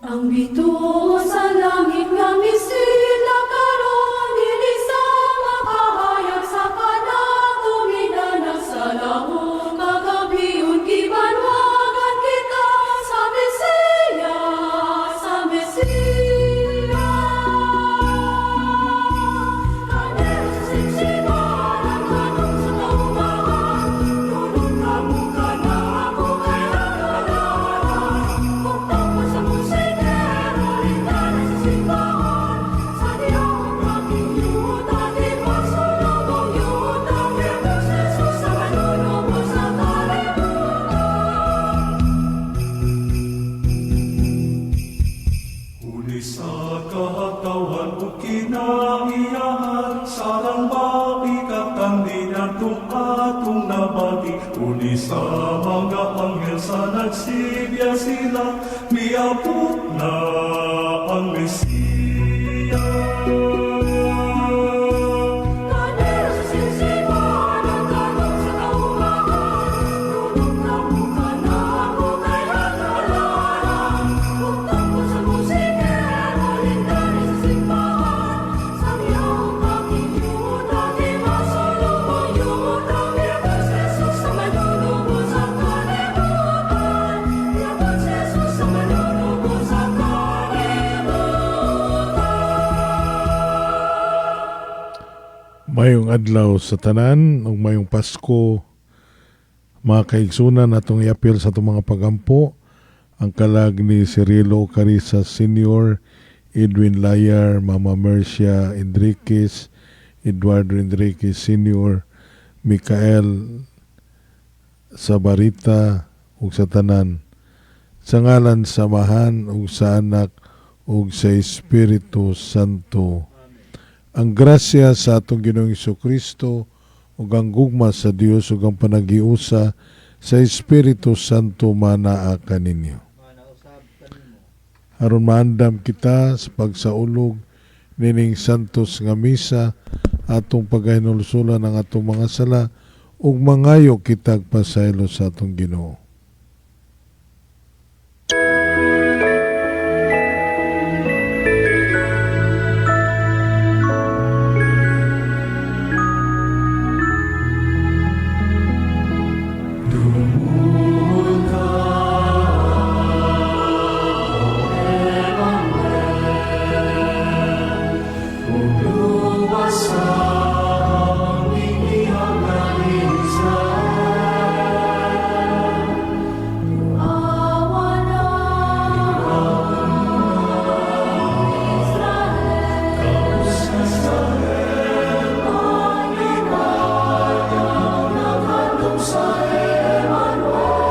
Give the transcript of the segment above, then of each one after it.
Ang bituon sa langit nga misidla karon, dili sa makahayag sa kanato minanak sa lahong kagabion, gibanwagan kita sa Mesiyas, sa Mesiyas. Kandero sa siksikan, ang kanong sa kaumahan, nunod kamo kay hagalaran, Pugtong sa musikero, lindana sa simbahan, sa diyang aking yuta, di masulubong yuta, Kaya Jesus sa manunubos sa kalibutan. Huni sa katawhan ug kinaiyahan, sarang baikatan dinatong atong nabati. Huni sa mga anghel sa nagsibya sila, miabot na ang Mesiyas. Kandero sa siksikan, ang kanong sa kaumahan, nunod kamo kay hagalaran, Pugtong sa musikero, lindana sa simbahan, sa diyang aking yuta, di masulubong yuta, Kaya Jesus sa manunubos sa kalibutan, Kaya Jesus sa manunubos sa kalibutan. Mayong adlaw sa tanan ug mayong Pasko, mga kaigsunan. Atong iapil sa atong mga pagampo ang kalag ni Cirilo Carissa Sr., Edwin Layar, Mama Mercia Enriquez, Eduardo Enriquez Sr., Mikael Sabarita ug sa tanan. Sa ngalan sa Amahan ug sa Anak ug sa Espiritu Santo. Ang grasya sa atong Ginoong Kristo ug ang gugma sa Dios ug ang panaghiusa sa Espiritu Santo manaa kaninyo. Aron maandam kita sa pagsaulog nining santos nga misa, atong pagkahinulsulan ang atong mga sala ug mangayo kitag pasaylo sa atong Ginoo. Dumol ka, O Emmanuel, ug luwasa ang bibihag ng Israel. Awa na Israel, ang naghandom sa Emmanuel,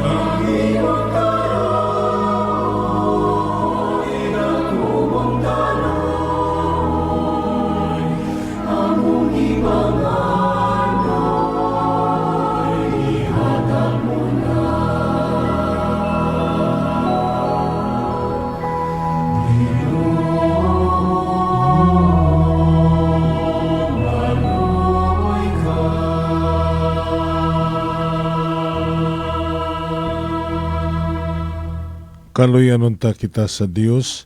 Ang iyong karon, inakubong daloy, among gipangandoy, ihatag mo na. Ginoo, maluoy ka. Kaluyan unta kita sa Dios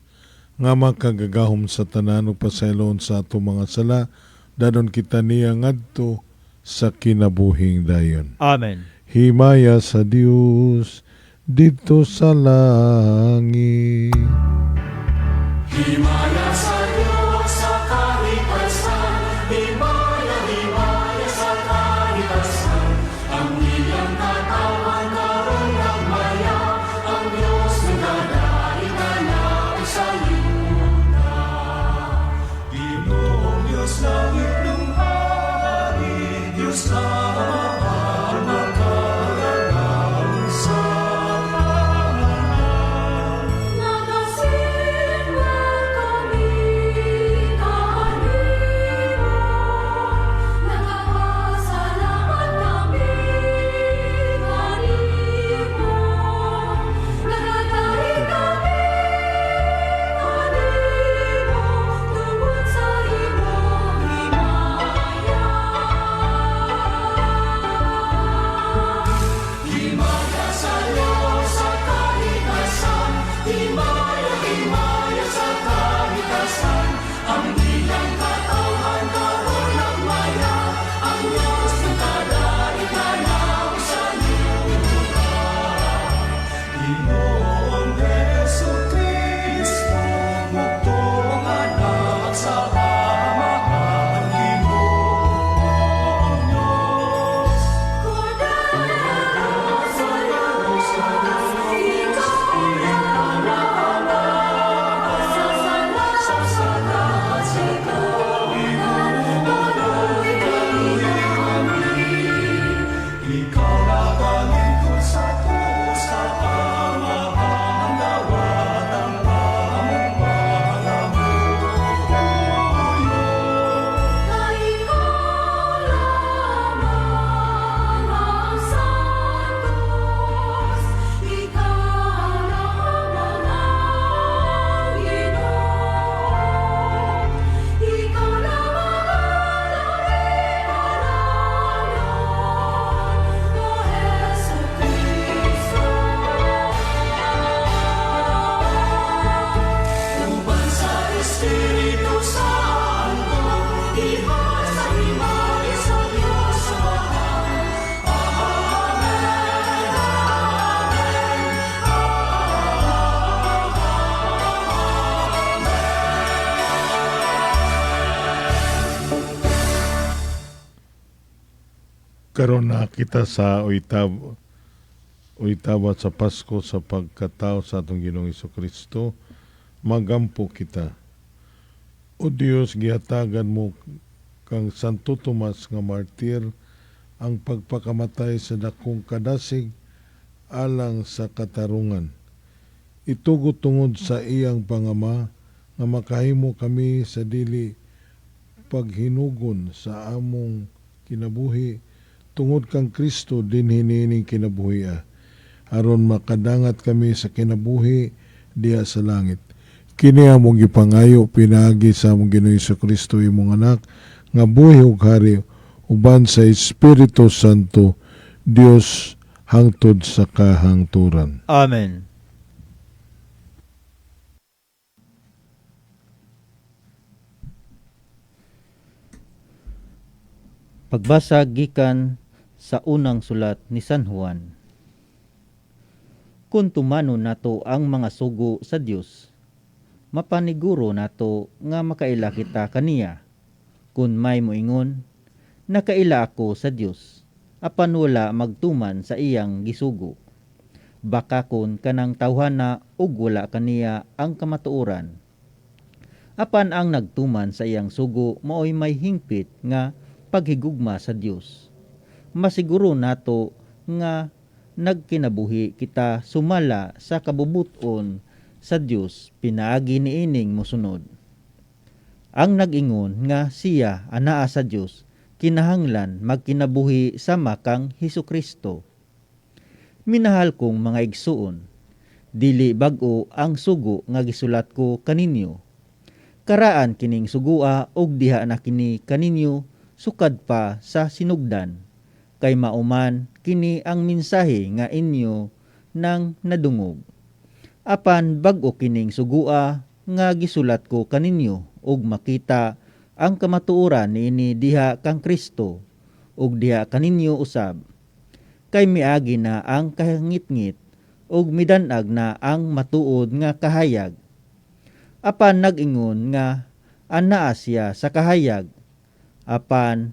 nga makagagahom sa tanan ug pasaylon sa atong mga sala, dadon kita niya ngadto sa kinabuhing dayon. Amen. Himaya sa Dios didto sa langit. Himaya sa Diyos sa kalikasan, himaya, himaya sa kalikasan. Ang iyang katawan karon nagmaya, ang Diyos nagdadait na sa yuta. Ginoong Diyos langit lunghari, Diyos na Amahan, makagagahom sa tanan. Nagasimba kami. Karon na kita sa oitaba sa Pasko sa pagkatao sa atong Ginoong Kristo, magampo kita. O Dios, gihatagan mo kang Santo Tomas nga martir ang pagpakamatay sa dakong kadasig alang sa katarungan. Itugot tungod sa iyang pangama nga makahimo kami sa dili paghinugon sa among kinabuhi tungod kang Kristo dinhi niining kinabuhi aron makadangat kami sa kinabuhi diha sa langit. Kini among gipangayo pinaagi sa among Ginoong Kristo, imong Anak, nga buhi ug hari uban sa Espiritu Santo, Dios, hangtod sa kahangturan. Amen. Pagbasa gikan sa unang sulat ni San Juan. Kung tumano nato ang mga sugo sa Dios, mapaniguro nato nga makaila kita kaniya. Kung may moingon, "Nakaila ako sa Dios," apan wala magtuman sa iyang gisugo, baka kon kanang tawhana ug wala kaniya ang kamatuoran. Apan ang nagtuman sa iyang sugo maoy may hingpit nga paghigugma sa Dios. Masiguro nato nga nagkinabuhi kita sumala sa kabubuton sa Dios pinaagi niining mosunod. Ang nag-ingon nga siya anaa sa Dios kinahanglan magkinabuhi sama kang Hesukristo. Minahal kong mga igsuon, dili bag-o ang sugo nga gisulat ko kaninyo. Karaan kining sugua ug diha na kini kaninyo sukad pa sa sinugdan, kay mauman kini ang mensahe nga inyo nang nadungog. Apan bag-o kining sugua nga gisulat ko kaninyo ug makita ang kamatuoran niini diha kang Kristo ug diha kaninyo usab. Kay miagi na ang kahangitngit ug midan-ag na ang matuod nga kahayag. Apan nag-ingon nga anaa siya sa kahayag, apan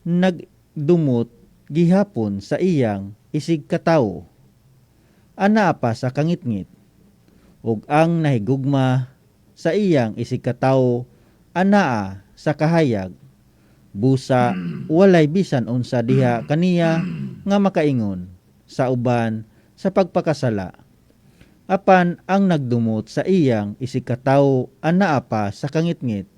nagdumot gihapon sa iyang isig katawo. Anaa pa sa kangitngit, ug ang nahigugma sa iyang isig katawo anaa sa kahayag. Busa walay bisan unsa diha kaniya nga makaingon sa uban sa pagpakasala. Apan ang nagdumot sa iyang isig katawo anaa pa sa kangitngit.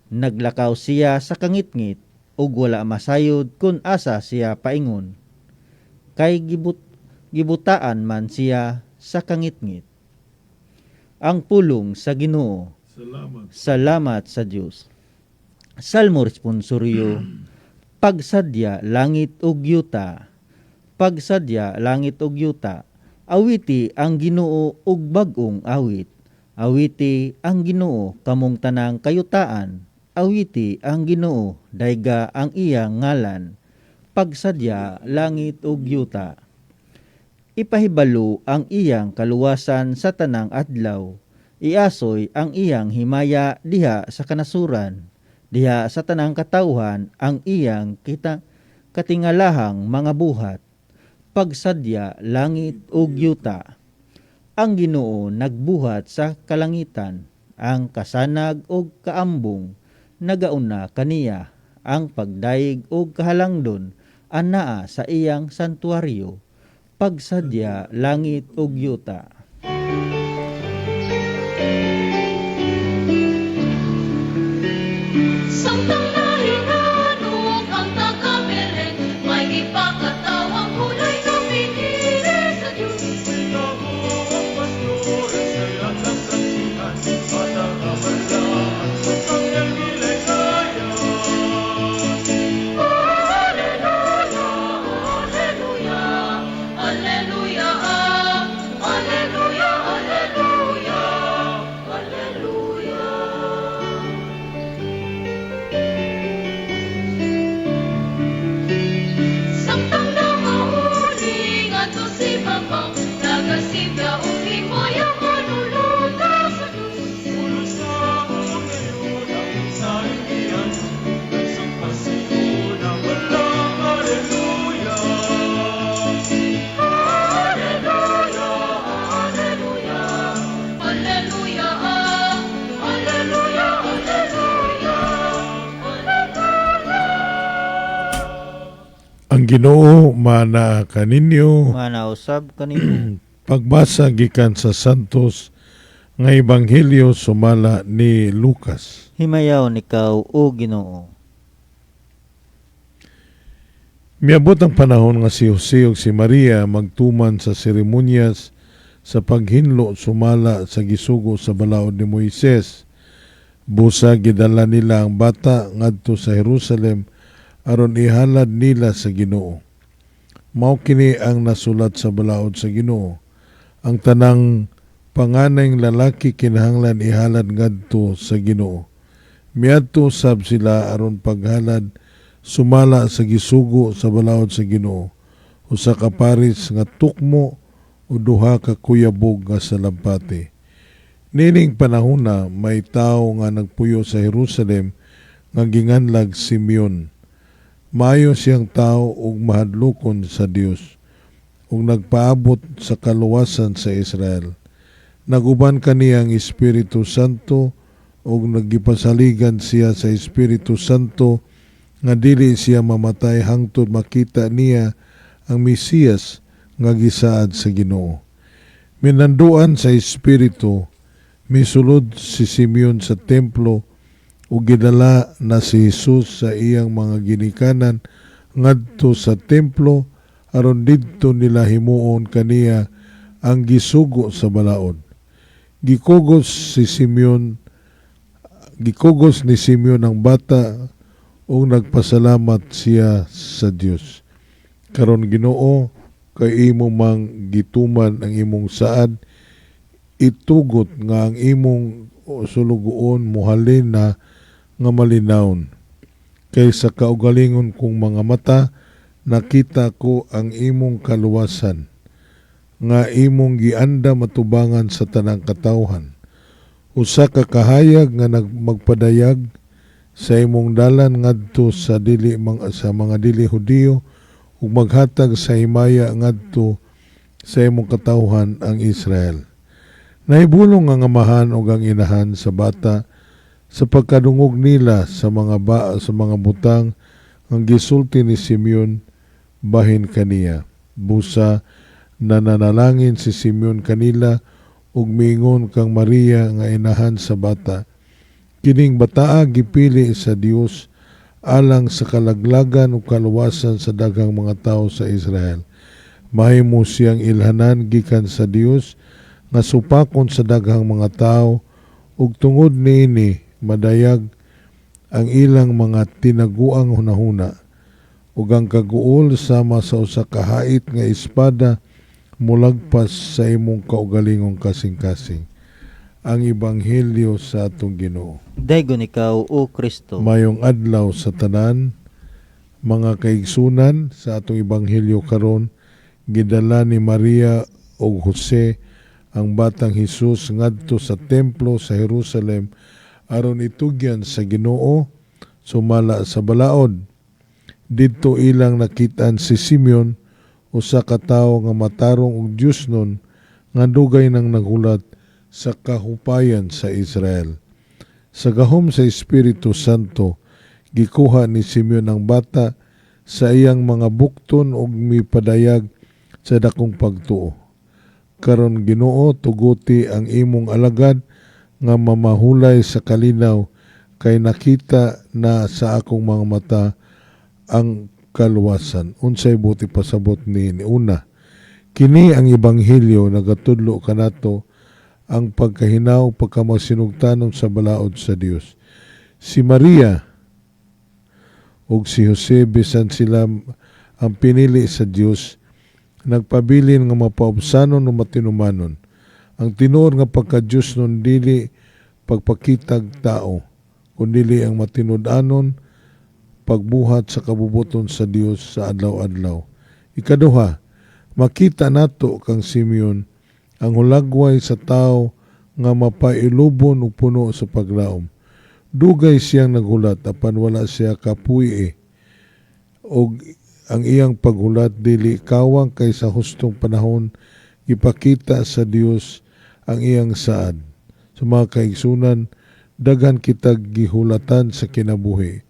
Naglakaw siya sa kangitngit ug wala masayod kun asa siya paingon. Kay gibutaan man siya sa kangitngit. Ang pulong sa Ginoo. Salamat. Salamat sa Dios. Salmo responsorio. Pagsadya langit ug yuta. Pagsadya langit ug yuta. Awiti ang Ginoo ug bag-ong awit. Awiti ang Ginoo kamong tanang kayutaan. Awiti ang Ginoo, dayga ang iyang ngalan. Pagsadya langit ug yuta. Ipahibalo ang iyang kaluwasan sa tanang adlaw. Iasoy ang iyang himaya diha sa kanasuran. Diha sa tanang katawhan ang iyang kita katingalahang mga buhat. Pagsadya langit ug yuta. Ang Ginoo nagbuhat sa kalangitan, ang kasanag ug kaambong nagauna kaniya, ang pagdayeg ug kahalangdon anaa sa iyang santuaryo. Pagsadya langit ug yuta. Samtang nahinganok ang taga-Belen, may gipakatawang hulay sa pinili sa Diyos. Ako ang pastor sa iyang saksihan, at ang kabalaan ang nagilikayan. Alleluia, alleluia, alleluia, alleluia, alleluia, alleluia. Samtang nangauli ngadto si Bambang, nagasibya og himaya manuluta sa Diyos. Ulod sa ngayon ang sa iyan, sa pasiuna walang aleluya. Ang Ginoo maanaa kaninyo. Manausab kanimo. Pagbasa gikan sa Santos nga Ebanghelyo sumala ni Lucas. Himayaon ikaw, o Ginoo. Miabot ang panahon nga si Jose ug si Maria magtuman sa seremonyas sa paghinlo sumala sa gisugo sa balaod ni Moises. Busa gidala nila ang bata ngadto sa Jerusalem aron ihalad nila sa Ginoo. Mao kini ang nasulat sa balaod sa Ginoo. Ang tanang panganayng lalaki kinahanglan ihalad ngadto sa Ginoo. Miadto sab sila aron paghalad sumala sa gisugo sa balaod sa Ginoo. Usa ka paris nga tukmo o duha ka kuyabog nga salampati. Niining panahona may tawo nga nagpuyo sa Jerusalem nga ginganlag Simeon. Maayo siyang tao ug mahadlokon sa Dios ug nagpaabot sa kaluwasan sa Israel. Naguban kaniya ang Espiritu Santo ug nagipasaligan siya sa Espiritu Santo nga dili siya mamatay hangtod makita niya ang Mesiyas nga gisaad sa Ginoo. Minanduan sa Espiritu, misulod si Simeon sa templo ug gidala na si Jesus sa iyang mga ginikanan ngadto sa templo aron didto nila himuon kaniya ang gisugo sa balaod. Gikugos ni Simeon ang bata ug nagpasalamat siya sa Dios. Karon Ginoo, kay imo mang gituman ang imong saad, itugot nga ang imong sulugoon mohalin na nga malinawon. Kay sa kaugalingon kong mga mata, nakita ko ang imong kaluwasan, nga imong giandam atubangan sa tanang katawhan. Usa ka kahayag nga magpadayag sa imong dalan ngadto sa dili mang, sa mga dili Hudiyo ug maghatag sa himaya ngadto sa imong katawhan ang Israel. Nahibulong ang amahan ug ang inahan sa bata sa pagkadungog nila sa mga butang ang gisulti ni Simeon bahin kaniya. Busa nananalangin si Simeon kanila ug miingon kang Maria nga inahan sa bata, "Kining bataa gipili sa Dios alang sa kalaglagan ug kaluwasan sa daghang mga tawo sa Israel. Mahimo siyang ilhanan gikan sa Dios nga supakon sa daghang mga tawo ug tungod niini madayag ang ilang mga tinaguang hunahuna, ug ang kaguol sama sa usa ka hait nga espada mulagpas sa imong kaugalingong kasing-kasing." Ang Ebanghelyo sa atong Ginoo. Daygon ikaw, o Kristo. Mayong adlaw sa tanan, mga kaigsunan. Sa atong ebanghelyo karon, gidala ni Maria ug Jose ang batang Hesus ngadto sa templo sa Jerusalem aron itugyan sa Ginoo sumala sa balaod. Didto ilang nakitaan si Simeon, usa ka tawo nga matarong ug Diosnon nga dugay nang naghulat sa kahupayan sa Israel. Sa gahom sa Espiritu Santo, gikuha ni Simeon ang bata sa iyang mga bukton ug mipadayag sa dakong pagtuo. "Karon Ginoo, tuguti ang imong alagad nga mamahulay sa kalinaw, kay nakita na sa akong mga mata ang kaluwasan." Unsay buot ipasabot ni una? Kini ang ebanghelyo nagatudlo kanato ang pagkahinaw, pagkamasinugtanon sa balaod sa Dios. Si Maria ug si Jose, bisan sila ang pinili sa Dios, nagpabilin nga mapaubsanon o matinumanon. Ang tinuod nga pagka-Dios nun dili pagpakitag tao, kundili ang matinud-anon pagbuhat sa kabubuton sa Dios sa adlaw-adlaw. Ikaduha, makita nato kang Simeon ang hulagway sa tao nga mapailubon ug puno sa paglaom. Dugay siyang naghulat apan wala siya kapuy og ang iyang paghulat dili kawang, kay sa hustong panahon ipakita sa Dios ang iyang saad. Sa mga kaigsunan, daghan kitag gihulatan sa kinabuhi.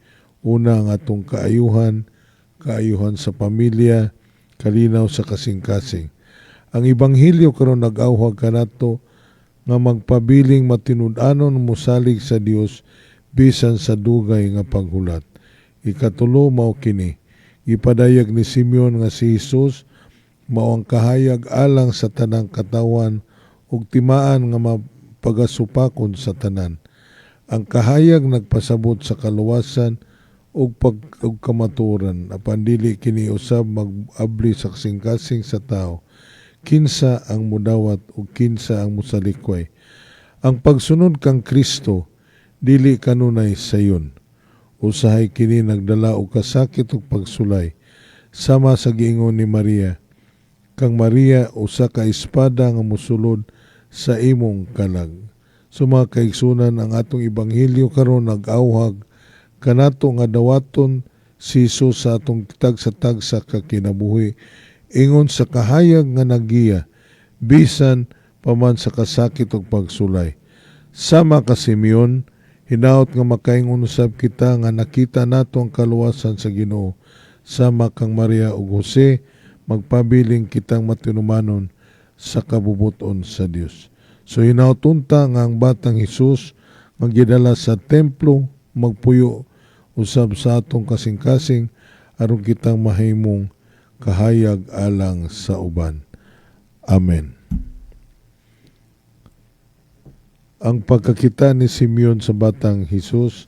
Una, ang atong kaayuhan, kaayuhan sa pamilya, kalinaw sa kasing-kasing. Ang ebanghelyo karon nag-awhag kanato nga magpabiling matinud-anon mosalig sa Dios bisan sa dugay nga paghulat. Ikatulo mao kini, gipadayag ni Simeon nga si Hesus mao ang kahayag alang sa tanang katawan ug timaan nga mapagasupakon sa tanan. Ang kahayag nagpasabot sa kaluwasan ug pag ug kamatuoran, apan dili kini usab mag-abli sa kasing-kasing sa tao. Kinsa ang mudawat ug kinsa ang mosalikway. Ang pagsunod kang Kristo dili kanunay sayon. Usahay kini nagdala og kasakit ug pagsulay, sama sa giingon ni Maria. Kang Maria, usa ka espada nga mosulod sa imong kalag. So mga kaigsunan, ang atong ebanghelyo karon nag-awhag kanato nga dawaton si Jesus sa atong tagsa-tagsa ka kinabuhi ingon sa kahayag nga nagiya bisan pa man sa kasakit ug pagsulay. Sama ka Simeon, hinaot nga makaingon usab kita nga nakita nato ang kaluwasan sa Ginoo. Sama kang Maria ug Jose, magpabiling kitang matinumanon sa kabubuton sa Dios. So hinaot unta nga ang batang Hesus nga gidala sa templo magpuyo usab sa atong kasing-kasing aron kitang mahimong kahayag alang sa uban. Amen. Ang pagkakita ni Simeon sa batang Hesus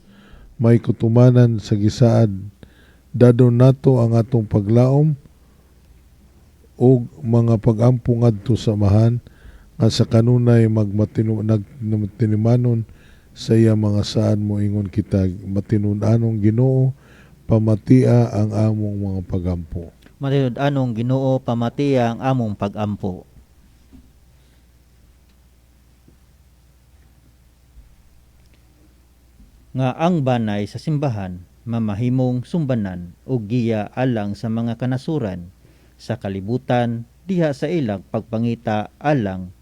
may kutumanan sa gisaad dadon nato ang atong paglaom og mga pagampo ngadto sa Amahan nga sa kanunay nagtinimanon sa iya mga saad. Moingon kita, matinud-anong Ginoo, pamatia ang among mga pagampo. Matinud-anong Ginoo, pamatia ang among pagampo. Nga ang banay sa simbahan mamahimong sumbanan o giya alang sa mga kanasuran sa kalibutan diha sa ilang pagpangita alang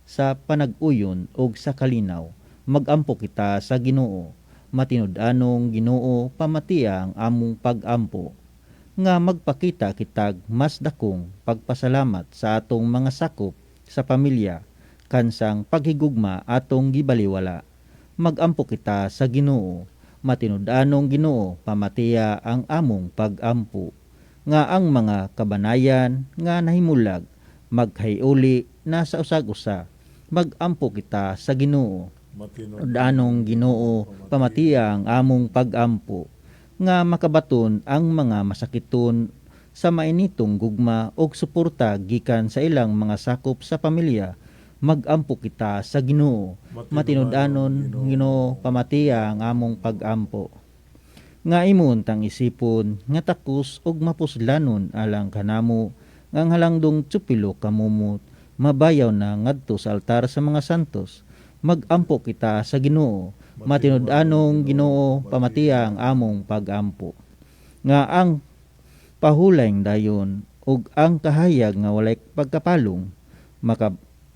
sa panag-uyon og sa kalinaw. Magampo kita sa Ginoo. Matinud-anong Ginoo, pamatia ang among pagampo. Nga magpakita kitag mas dakong pagpasalamat sa atong mga sakop sa pamilya kansang paghigugma atong gibaliwala. Magampo kita sa Ginoo. Matinud-anong Ginoo, pamatia ang among pagampo. Nga ang mga kabanayan nga nahimulag maghiuli na sa usag-usa. Magampo kita sa Ginoo. Matinud-anong Ginoo, pamatia ang among pagampo. Nga makabaton ang mga masakiton sa mainitong gugma og suporta gikan sa ilang mga sakop sa pamilya. Magampo kita sa Ginoo. Matinud-anon Ginoo, pamatia ang among pagampo. Nga imon tang isipon nga takos og mapuslanon alang kanamo nga ang halangdong tsupilo kamumot mabayaw na ngadto sa altar sa mga santos. Magampo kita sa Ginoo. Matinud-anong Ginoo, pamatia ang among pagampo. Nga ang pahulayng dayon ug ang kahayag nga walay pagkapalong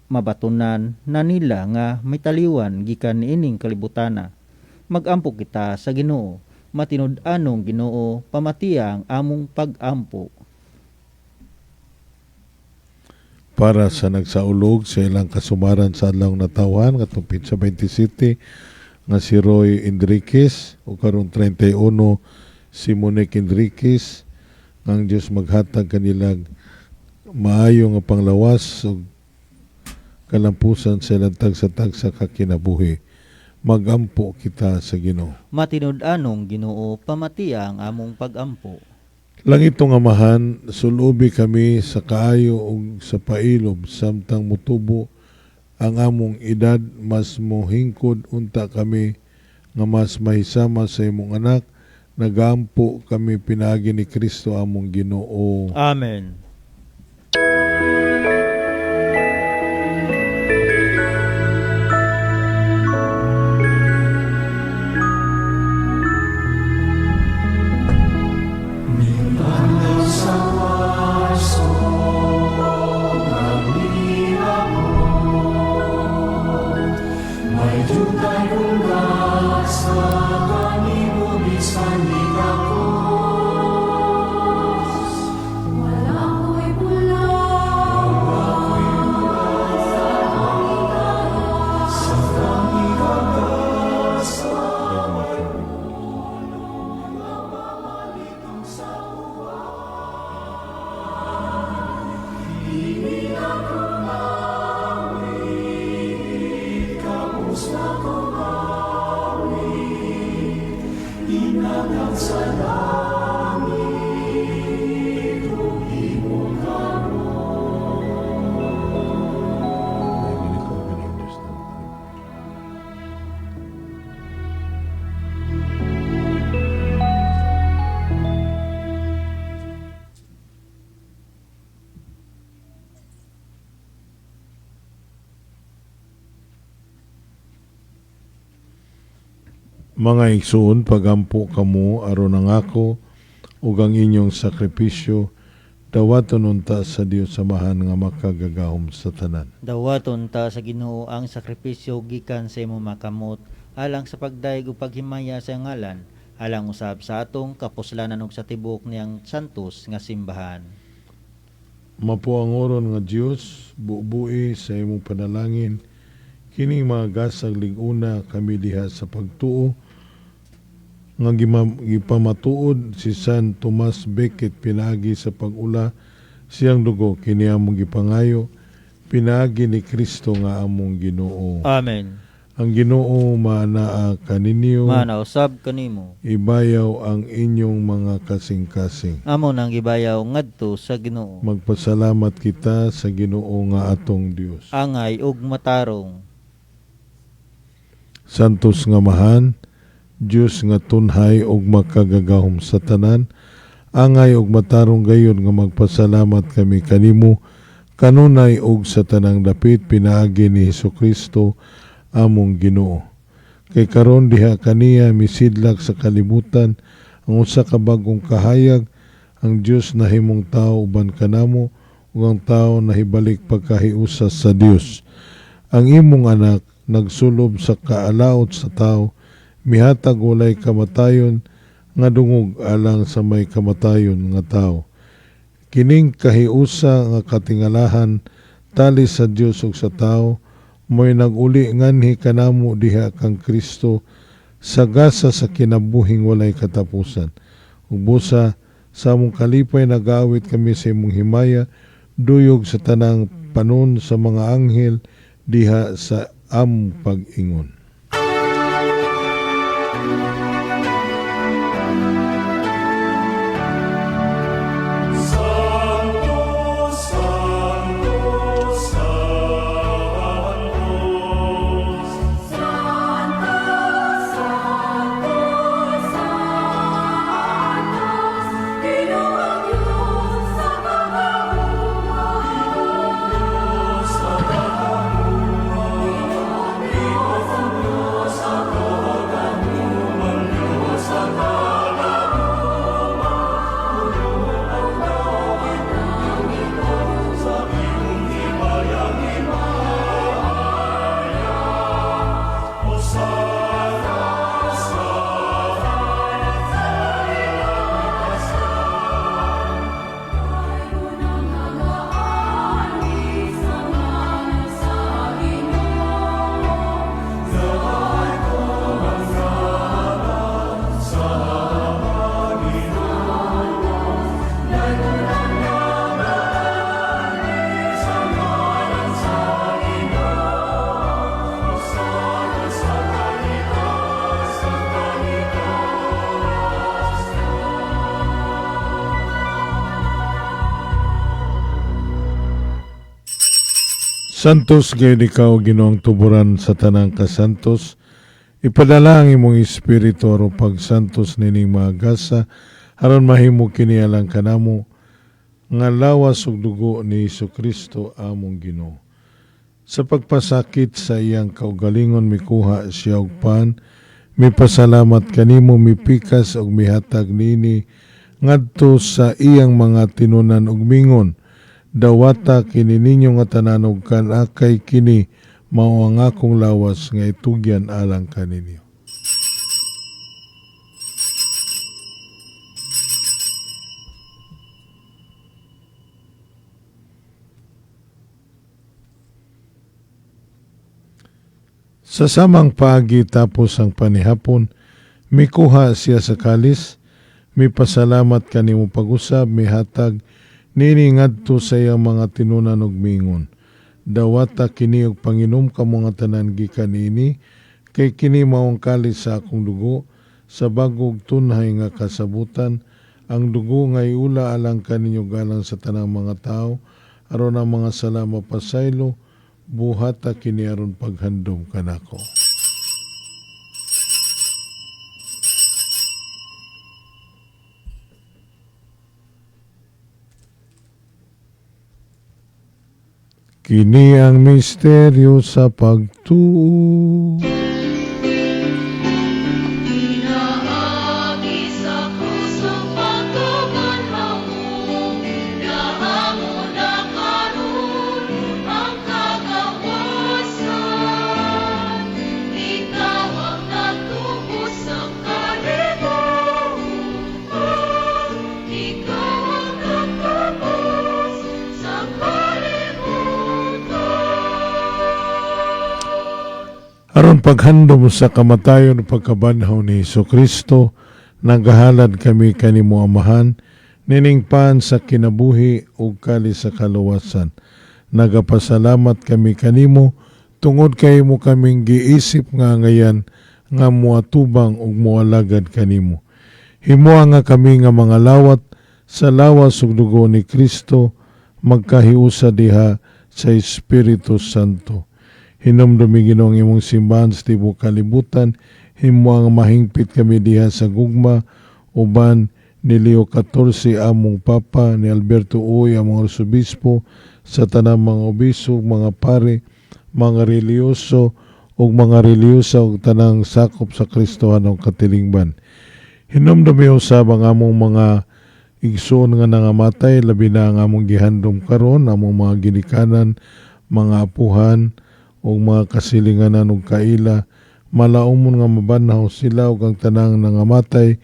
mabatunan na nila nga may taliwan gikan niining kalibutana. Magampo kita sa Ginoo. Matinud-anong Ginoo, pamatia ang among pagampo. Para sa nagsaulog sa ilang kasumaran sa adlaw natawhan ngatong pitsa 27 nga si Roy Enriquez o karon 31 si Monique Enriquez, nga ang Dios maghatag kanilang maayo nga panglawas ug kalampusan sa ilang tagsa-tagsa ka kinabuhi. Magampo kita sa Ginoo. Matinud-anong Ginoo, pamatia ang among pagampo. Langitong Amahan, sulubi kami sa kaayo ug sa pailob samtang mutubo ang among edad, mas mohingkod unta kami nga mas mahisama sa imong anak. Nagampo kami pinaagi ni Kristo among Ginoo. Amen. Mga igsoon, pagampo kamo aron ang ako ug ang inyong sakripisyo dawaton unta sa Dios Amahan nga makagagahom sa tanan. Dawaton ta sa Ginoo ang sakripisyo gikan sa imong makamot alang sa pagdayeg ug paghimaya sa ngalan, alang usab sa atong kapuslanan ug sa tibuok niyang santos nga simbahan. Mapuangoron nga Dios, buubui sa imong panalangin kining mga gasag lig-una kami diha sa pagtuo nga gipamatuod si San Tomas Becket pinaagi sa pag-ula siyang dugo, kini among gipangayo pinaagi ni Kristo nga among Ginoo. Amen. Ang Ginoo maanaa kaninyo, Maana usab kanimo. Ibayaw ang inyong mga kasing-kasing. Amo nang gibayaw ngadto sa Ginoo. Magpasalamat kita sa Ginoo nga atong Dios. Angay ug matarong. Santos nga Amahan, Dios nga tunhay ug makagagahom sa tanan, angay ug matarong gayon nga magpasalamat kami kanimo kanunay ug sa tanang dapit pinaagi ni Hesukristo among Ginoo. Kay karon diha kaniya misidlak sa kalibutan ang usa ka bag-ong kahayag, ang Dios nahimong tawo uban kanamo ug ang tawo nahibalik pagkahiusa sa Dios. Ang imong anak nagsulob sa kaalaot sa tawo, mihatag walay kamatayon nga dungog alang sa may kamatayon nga tawo. Kining kahiusa nga katingalahan tali sa Dios ug sa tawo, mo'y nag-uli nganhi kanamo diha kang Kristo sa gasa sa kinabuhing walay katapusan. Ug busa sa among kalipay nagaawit kami sa imong himaya, duyog sa tanang panon sa mga anghel diha sa among pag-ingon. Santo, Santo, Santo. Santo, Santo, Santos, Ginoong Diyos sa pagkabuhay. Ginoong Diyos ang Diyos sa Santos gayud ikaw, Ginoong tuburan sa tanang kasantos. Ipadala ang imong espiritu aron pagsantos nining mga gasa, aron mahimo kini alang kanamo nga lawas ug dugo ni Hesukristo among Ginoo. Sa pagpasakit sa iyang kaugalingon mikuha siya og pan, mipasalamat kanimo, mipikas ug mihatag nini ngadto sa iyang mga tinunan ug mingon, dawata kini ninyo nga tanan og kan-a kay kini mao ang akong lawas nga itugyan alang kaninyo. Sa samang paagi tapos ang panihapon, mikuha siya sa kalis, mipasalamat kanimo pag-usab, mihatag nini ngadto sa iyang mga tinunan og mingon, dawata kini og panginom kamo nga tanan gikan niini, kay kini mao ang kalis sa akong dugo, sa bag-ong tunhay nga kasabutan, ang dugo nga iula alang kaninyo galang sa tanang mga tawo, aron ang mga sala mapasaylo, buhata kini aron paghandom kanako. Kini ang misteryo sa pagtuo. Aron paghandom sa kamatayon ug pagkabanhaw ni Hesukristo, nagahalad kami kanimo, Amahan, nining pan sa kinabuhi ug kalis sa kaluwasan. Nagapasalamat kami kanimo tungod kay imo kaming giisip nga angayan nga moatubang ug moalagad kanimo. Himoa nga kami nga mga lawat sa lawas ug dugo ni Kristo magkahiusa diha sa Espiritu Santo. Hinumdumi, Ginoo, ang imong simbahan sa tibuok kalibutan, himoa nga mahingpit kami diha sa gugma uban ni Leo XIV among Papa, ni Alberto Uy among Arsobispo, sa tanang mga obispo, mga pare, mga relihiyoso ug mga relihiyosa ug tanang sakop sa Kristohanong katilingban. Hinumdumi usab ang among mga igsoon nga nangamatay, labi na ang among gihandom karon, among mga ginikanan, mga apuhan ug mga kasilinganan ug kaila, malaumon nga mabanhaw sila ug ang tanang nangamatay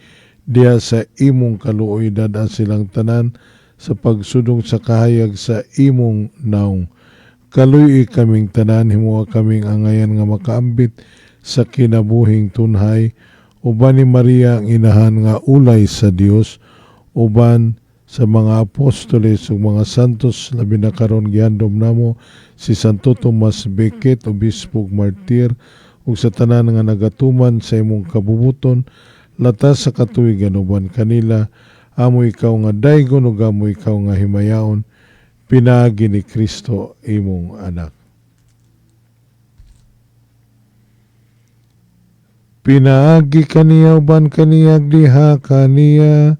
diha sa imong kaluoy, dad-a silang tanan sa pagsudong sa kahayag sa imong naong. Kaluy-i kaming tanan, himoa kaming angayan nga makaambit sa kinabuhing tunhay uban ni Maria ang inahan nga ulay sa Dios, uban sa mga apostoles ug mga santos, labi na karon gihandom namo si Santo Tomas Becket, obispo ug martir, ug sa tanan nga nagatuman sa imong kabubuton latas sa katuigan. Uban kanila amo ikaw nga daygon ug amo ikaw nga himayaon pinaagi ni Kristo imong anak. Pinaagi kaniya, uban kaniya, diha kaniya,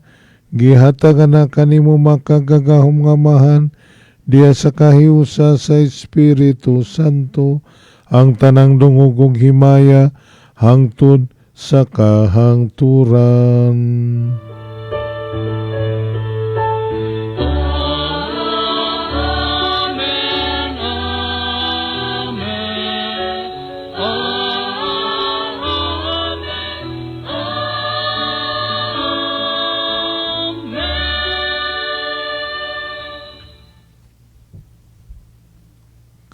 gihatagan na kanimo makagagahom nga Amahan diha sa kahiusa sa Espiritu Santo ang tanang dungog ug himaya hangtod sa kahangturan. Amen, Amen, Amen, Amen.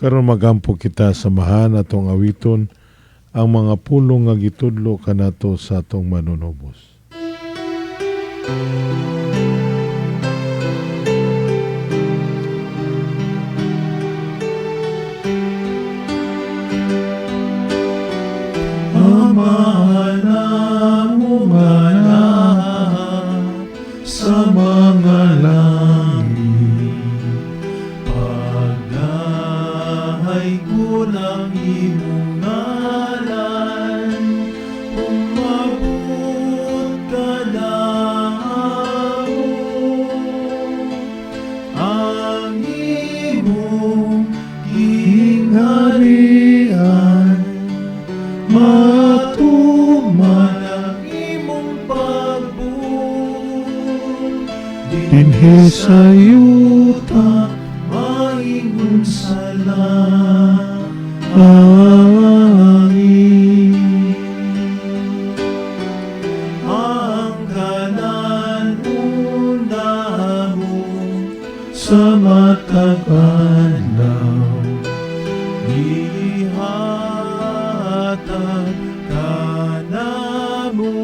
Karon magampo kita sa Amahan, atong awiton ang mga pulong nga gitudlo kanato sa atong Manunubos. Amahan namo nga naa sa mga langit, Pagdaygon ang imong ngalan, umabot kanamo ang imong gingharian, matuman ang imong pagbuot dinhi sa yuta maingon sa langit. Langit. Ang kalan-on namo sa matag adlaw ihatag kanamo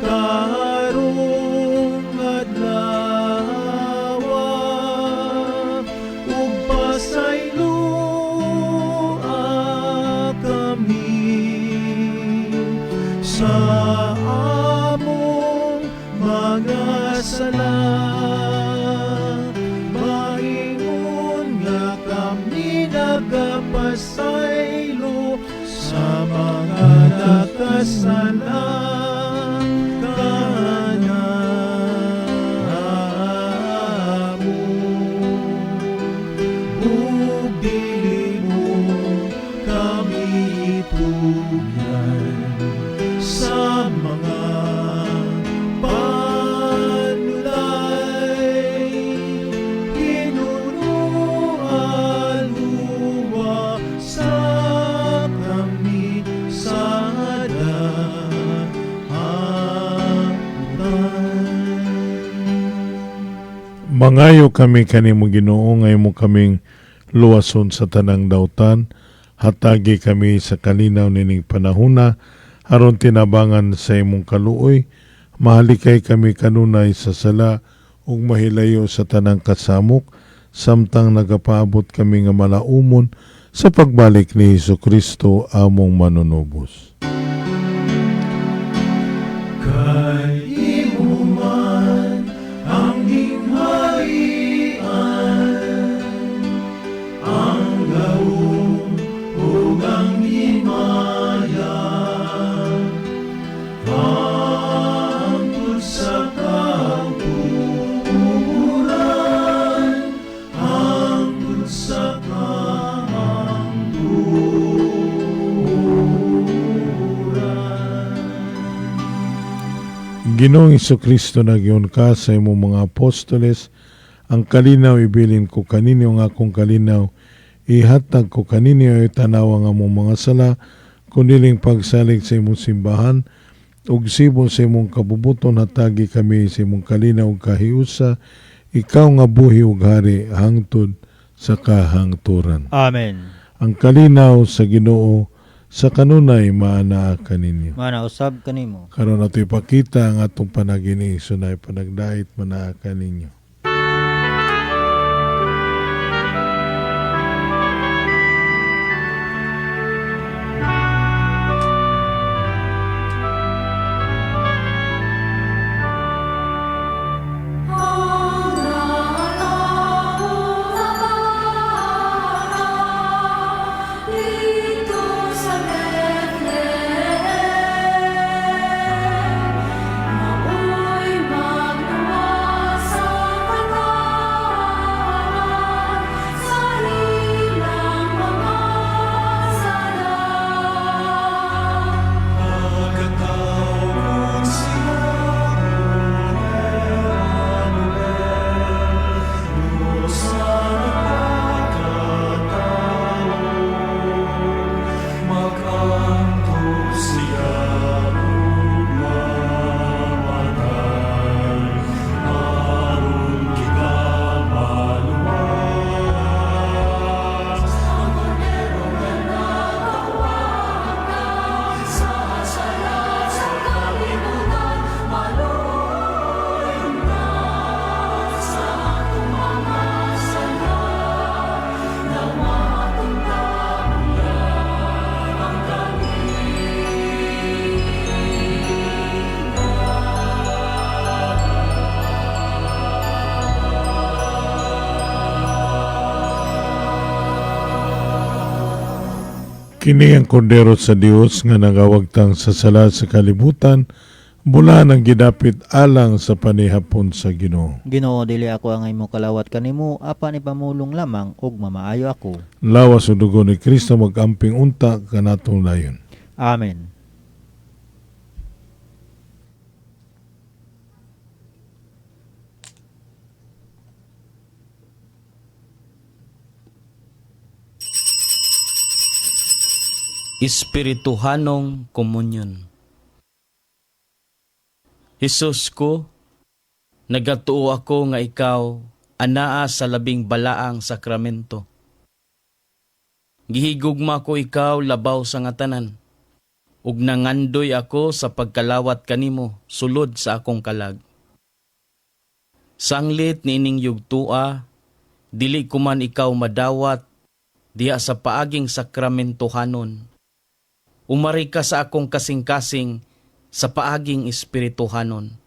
karong adlaw, ug pasayloa kami sa among mga sala, maingon nga kami nagapasaylo sa mga nakasala kanamo, ug dili mo kami itugyan sa mga panulay, hinunoa luwasa kami sa dahapotan. Mangayo kami kanimo, Ginoo, nga imo kaming luwason sa tanang dautan. Hatagi kami sa kalinaw nining panahuna aron tinabangan sa imong kaluoy, mahalikay kami kanunay sa sala ug mahilayo sa tanang kasamok samtang nagapaabot kami nga malaumon sa pagbalik ni Hesukristo among manunubos. Kay imo man ang gingharian, ang gahom ug ang himaya, hangtod sa kamtuoran, hangtod sa kamtuoran. Ginoong Hesukristo, nag-ingon ka sa imong mga apostoles, ang kalinaw ibilin ko kaninyo, ang akong kalinaw ihatag ko kaninyo, tanawa ang among mga sala, kundiling pagsalig sa imong simbahan, ug sibol sa imong kabubuton, hatagi kami sa imong kalinaw ug kahiusa, ikaw nga buhi ug hari hangtod sa kahangturan. Amen. Ang kalinaw sa Ginoo sa kanunay maanaa kaninyo. Mana usab kanimo. Karon ato ipakita ang atong panagini sunay panagdait manaa kaninyo. Ang natawo na bata dito sa Bethlehem, mao'y magluwas sa katawhan sa ilang mga sala. Pagkatawgon siya, Emmanuel, Diyos na nagkatao. Mag-antos siya ug mamatay, aron kita maluwas. Ang kordero nga nagawangga sa sala sa kalibutan, maluoy na sa atong mga sala, nawaton niya ang Kini ang kordero sa Dios nga nagawagtang sa sala sa kalibutan, bulan ang gidapit alang sa panihapon sa Ginoo. Ginoo, dili ako ang imong kalawat kanimo, apan ipamulong lamang ug mamaayo ako. Lawas ug dugo ni Kristo magamping unta kanatong layon. Amen. Espirituhanong Komunyon. Hesus ko, nagatuo ako nga ikaw anaa sa labing balaang sakramento. Gihigugma ko ikaw labaw sa nga tanan, ug nangandoy ako sa pagkalawat kanimo sulod sa akong kalag. Sanglit niining yugtua, dili ko man ikaw madawat diha sa paaging sakramentohanon. Umari ka sa akong kasing-kasing sa paaging espirituhanon.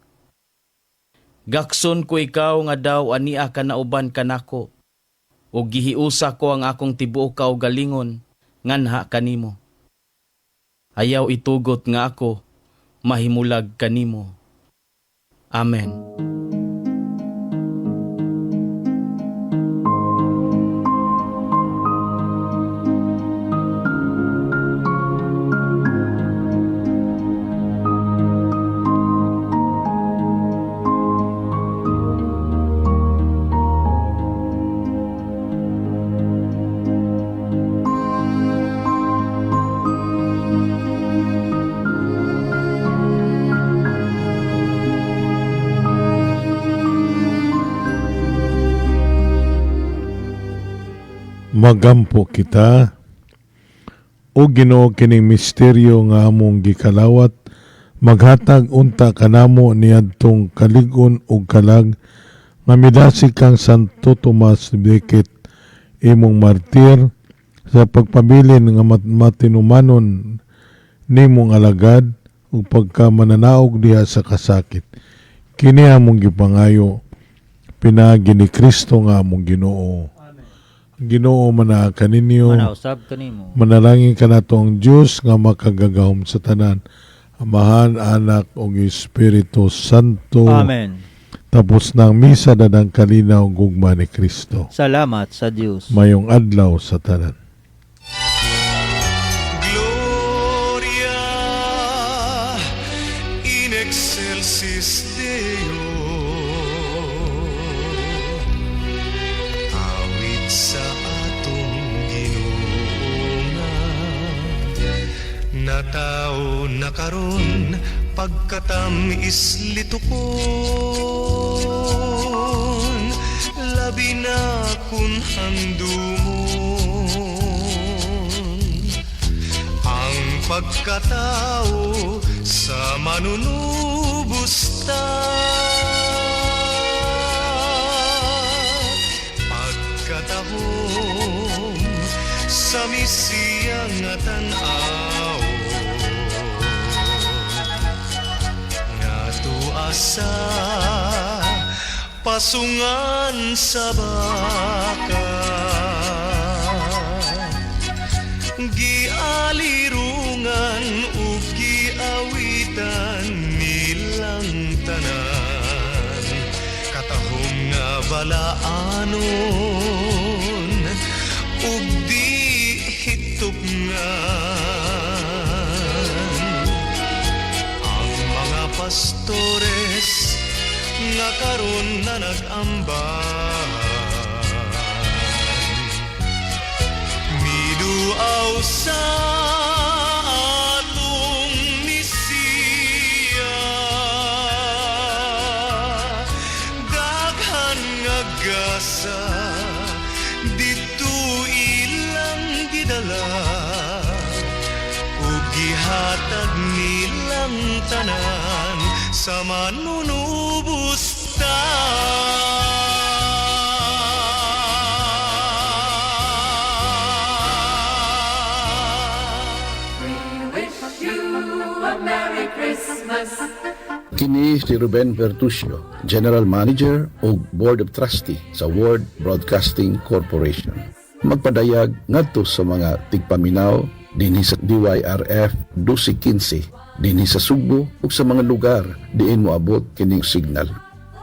Gakson ko ikaw nga daw ania ka nauban kanako, ug gihiusa ko ang akong tibuok kaugalingon nganha kanimo. Ayaw itugot nga ako mahimulag kanimo. Amen. Magampo kita. O Ginoo, kining misteryo nga among gikalawat maghatag unta kanamo niadtong kalig-on ug kalag nga midasig kang Santo Tomas Becket, imong martir, sa pagpabilin nga matinumanon nimong alagad ug pagkamananaog diha sa kasakit. Kini among gipangayo pinaagi ni Kristo nga among Ginoo. Ang Ginoo manaa kaninyo. Manausab kanimo. Manalangin kanato ang Dios nga makagagahom sa tanan, Amahan, Anak ug Espiritu Santo. Amen. Tapos ng misa, daghang kalinaw ug gugma ni Kristo. Salamat sa Dios. Mayong adlaw sa tanan. Gloria in excelsis Deo. Awit sa atong Ginoo nga natawo na karon pagkatamis litukon, labi na kun handumon ang pagkatao sa manunubos ta. Pagkatahom sa Mesiya nga tan-awon nga tuasa pasungan sa baka, gialirungan ug giawitan nilang tanan, katahom nga balaanon ug di hitupngan. Ang mga pastores nga karon na nag-amban miduaw sa atong Mesiya, daghan nga gasa didto ilang gidala ug gihatag nilang tanan sa manunubos ta. We wish you a Merry Christmas. Kini si Ruben Vertucio, General Manager ug Board of Trustee sa World Broadcasting Corporation. Magpadayag ngadto sa mga tigpaminaw dinhi sa DYRF 1215 dinhi sa Sugbo ug sa mga lugar diin moabot kining signal.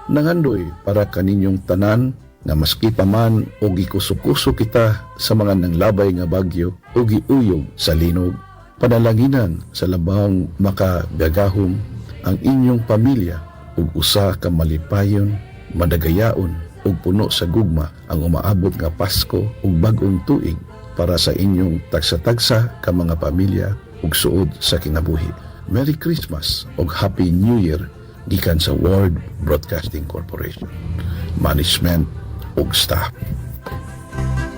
Nangandoy para kaninyong tanan nga maski pa man og gikuso-kuso kita sa mga nanglabay nga bagyo o giuyog sa linog, panalanginan sa labang makagagahom ang inyong pamilya ug usa ka malipayon, madagayaon ug puno sa gugma ang umaabot nga Pasko ug bag-ong tuig para sa inyong tagsa-tagsa ka mga pamilya ug suod sa kinabuhi. Merry Christmas ug Happy New Year gikan sa World Broadcasting Corporation, management ug staff.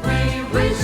We wish